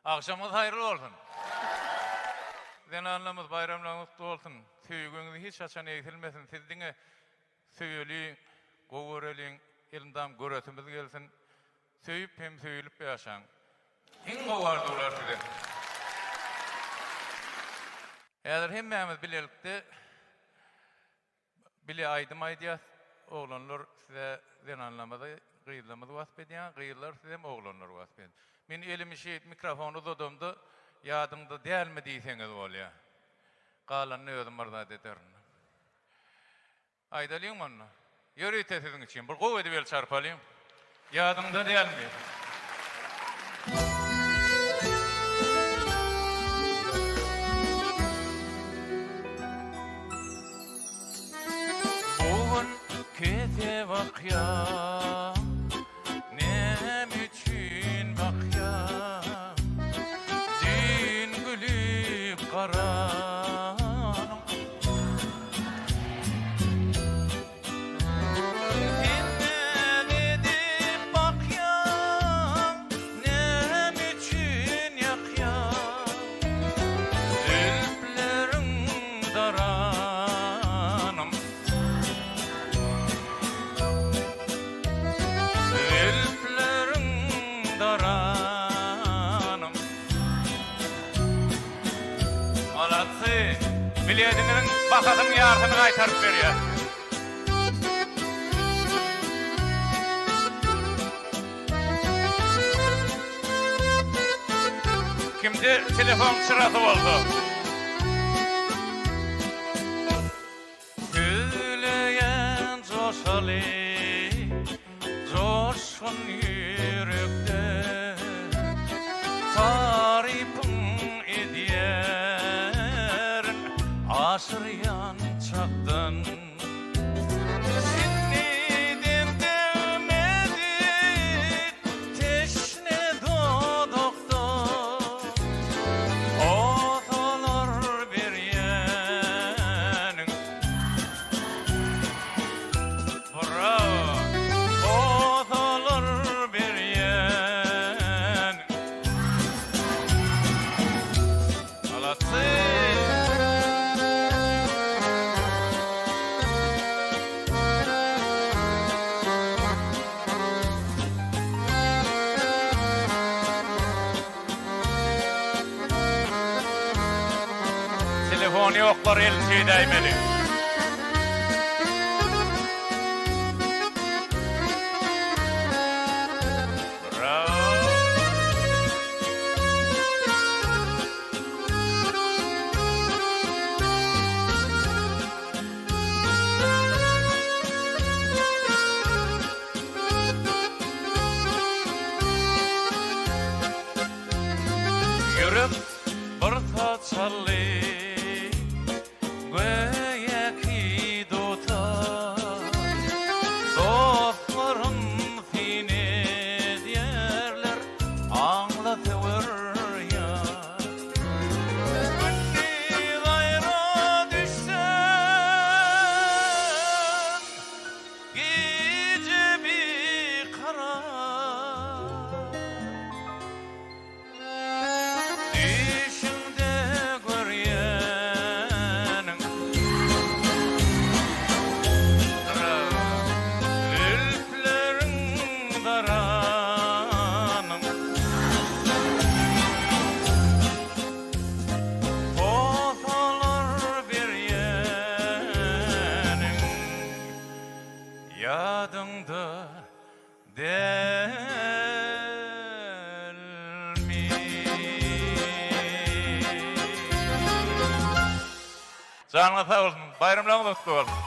Agşamyňyz haýyrly bolsun! Zenanlarymyz baýramlaryňyz gutly bolsun! Söýgiňiz hiç haçan egsilmesin! Siz diňe söýeliň, gowy göreliň, elmydam göresimiz gelsin! Söýüp hem söýülip ýaşaň! Iň gowy arzuwlar size! Häzir hemmämiz bilelikde Bile aýdym aýdýas oglanlar size zenanlarymyzy gyzlarymyzy wasp edýän gyzlar sizem oglanlary wasp edin. Men elimi şeýdip mikrofony uzadamda ýadyňda dälmi diýseňiz bolýa. Galanyny özüm bir zat ederin. Aýdalyňmy onda? Ýörite siziň üçin bir gowy edip el çarpalyň. Ýadyňda dälmi? Bu gün kese bakýaň, Näme üçin bakýaň? Düýn gülüp garanyň. Sen näme edip bakýaň, näme üçin ýakýaň? Zülpleriň daranym. Zülpleriň daranym. Malatsy, bilediňiziň bahasynyň ýarsyny gaýtaryp berýär. Kimde telefon çyrasy bolsa. Güleýän joşaly joşgun ýürekde Tarypyň edýärin aşyrýan çakdan. Şindiden degmedik teşne dodakda Posalar berýäniň. Brawo! Posalar berýäniň. Malatsy! Telefony ýoklar elçi edäýmeli. Ýürek bir saçaly göýäki dutar. Dostlarym syn edýärler, aňla söwer ýar. Gündiz aýra düşsem, gije bikarar. Düýşüňde görýäniň Zülpleriň daranyň Posalar berýäniň Ýadyňda Dälmi? Janyňyz sag bolsun, baýramlaryňyz gutly bolsun!